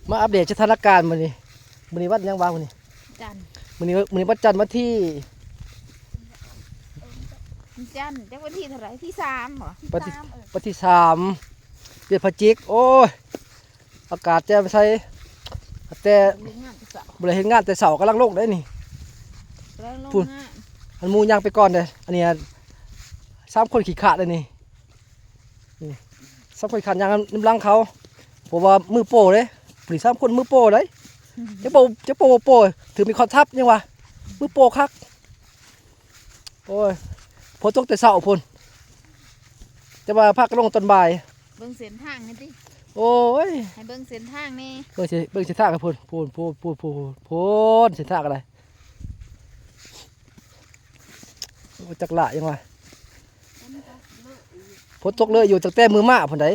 ມາອັບເດດສະຖານະການມື້ນີ້. ມື້ນີ້ວັນຫຍັງວະມື້ນີ້? ຈັນ. ມື້ນີ້ ມື້ນີ້ວັນຈັນ ວັນທີ ວັນຈັນ ຈັກວັນທີເທົ່າໃດ? ທີສາມບໍ? ວັນທີ ສາມ ເອີ ວັນທີສາມ ເດືອນພະຈິກ. ໂອ້ຍ ອາກາດແຈ່ມໃສ ແຕ່ ເຮັດງານແຕ່ເຊົ້າ ບໍ່ໄດ້ເຮັດງານແຕ່ເຊົ້າ ກຳລັງລົງໄດ໋ນີ້. ກຳລັງລົງ ພຸ້ນ ງານ ອັນໝູ່ຍ່າງໄປກ່ອນເດ້. ອັນນີ້ ສາມຄົນຂີ້ຂາດເດ້ນີ້. ນີ້ ສາມຄົນຂີ້ຂາດຍ່າງນຳຫຼັງເຂົາ ເພາະວ່າມືໂປ້ເດ້. ຜູ້ນີ້ສາມຄົນມືໂປ້ເດ້. ຈັກໂປ້ ຈັກໂປ້ບໍ່ໂປ້ ຖືມີຄອນທັບຍັງວ່າ ມືໂປ້ຄັກ. ໂອ້ຍ ຝົນຕົກແຕ່ເຊົ້າພຸ້ນ ແຕ່ວ່າພາກັນລົງຕອນບ່າຍ. ເບິ່ງເສັ້ນທາງນີ້ຕິ. ໂອ້ຍ ໃຫ້ເບິ່ງເສັ້ນທາງແດ່. ເບິ່ງເສັ້ນ ເບິ່ງເສັ້ນທາງໃຫ້ພຸ້ນ ພຸ້ນ ພຸ້ນ ເສັ້ນທາງກໍໄດ້. ໂອ້ ຈັກຫຼາຍຫຍັງວະ ຝົນຕົກເລີຍຢູ່ຕັ້ງແຕ່ມື້ມາພຸ້ນໃດ໋.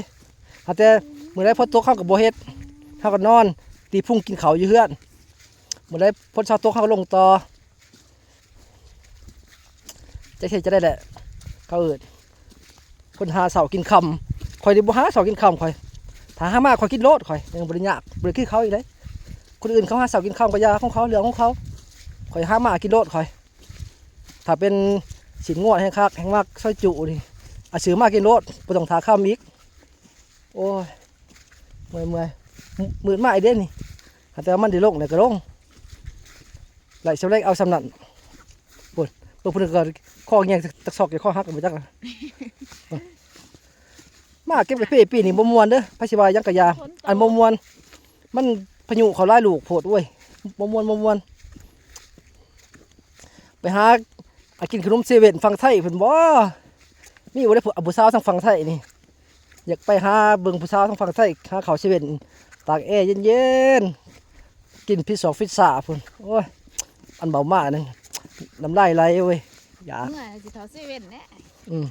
ຫາແຕ່ມື້ໃດຝົນຕົກເຮົາກໍບໍ່ເຮັດ ເຮົາກໍນອນຕີພຸງກິນເຂົ້າຢູ່ເຮືອນ. ມື້ໃດຝົນເຊົາຕົກເຮົາກໍລົງຕໍ່. ຈັກເຮັດຈັ່ງໃດແຫຼະ ເຂົາເອີ້ນ ຄົນຫາເຊົ້າກິນຄ່ຳ. ຂ້ອຍນີ້ບໍ່ຫາເຊົ້າກິນຄ່ຳ ຂ້ອຍ ຖ້າຫາມາຂ້ອຍກິນໂລດ. ຂ້ອຍຍັງບໍ່ໄດ້ຍາກ ບໍ່ໄດ້ຄືເຂົາອີກເດ້. ຄົນອື່ນເຂົາຫາເຊົ້າກິນຄ່ຳກໍຢ່າຂອງເຂົາ ເລື່ອງຂອງເຂົາ. ຂ້ອຍຫາມາກິນໂລດຂ້ອຍ. ຖ້າເປັນຊີ້ນງົວແຮງຄັກ ແຮງມັກ ຊອຍຈຸນີ້ ອາ ຊື້ມາກິນໂລດ ບໍ່ຕ້ອງຖ້າຄ່ຳອີກ. ໂອ້ຍ ເມື່ອຍໆ ມືດມາອີກເດ້ນີ້. ຫາແຕ່ວ່າມັນໄດ້ລົງແລ້ວກໍລົງ ໄລ່ສ່ຳໃດເອົາສ່ຳນັ້ນ. ພຸ້ນ ເບິ່ງຜູ້ໜຶ່ງກໍຄໍແງງຕັກຊອກຢູ່ ຄໍຫັກບໍ່ຈັກ. ມາເກັບກາເຟປີນີ້ບໍ່ມ່ວນເດີ ໃຜຊິວ່າຫຍັງກະຢ່າ. ອັນບໍ່ມ່ວນ ມັນພາຍຸເຂົ້າຫຼາຍລູກໂພດ. ໂອ້ຍ ບໍ່ມ່ວນ ບໍ່ມ່ວນ. ໄປຫາ ອາ ກິນຂະໜົມເຊເວັ່ນຝັ່ງໄທພຸ້ນບໍ? ມີບໍ່ເດ້ ຜູ້ ອາ ຜູ້ສາວທາງຝັ່ງໄທນີ້? ຢາກໄປຫາເບິ່ງຜູ້ສາວທາງຝັ່ງໄທ ຫາເຂົ້າເຊເວັ່ນ ຕາກແອເຢັນໆ ກິນພິຊຊອກພິຊຊາພຸ້ນ. ໂອ້ຍ ອັນເວົ້າມານັ້ນ ນ້ຳລາຍໄຫຼເວີຍ. ຢາກ ເມື່ອຊິເຂົ້າເຊເວັ່ນແຫຼະ. ອືມ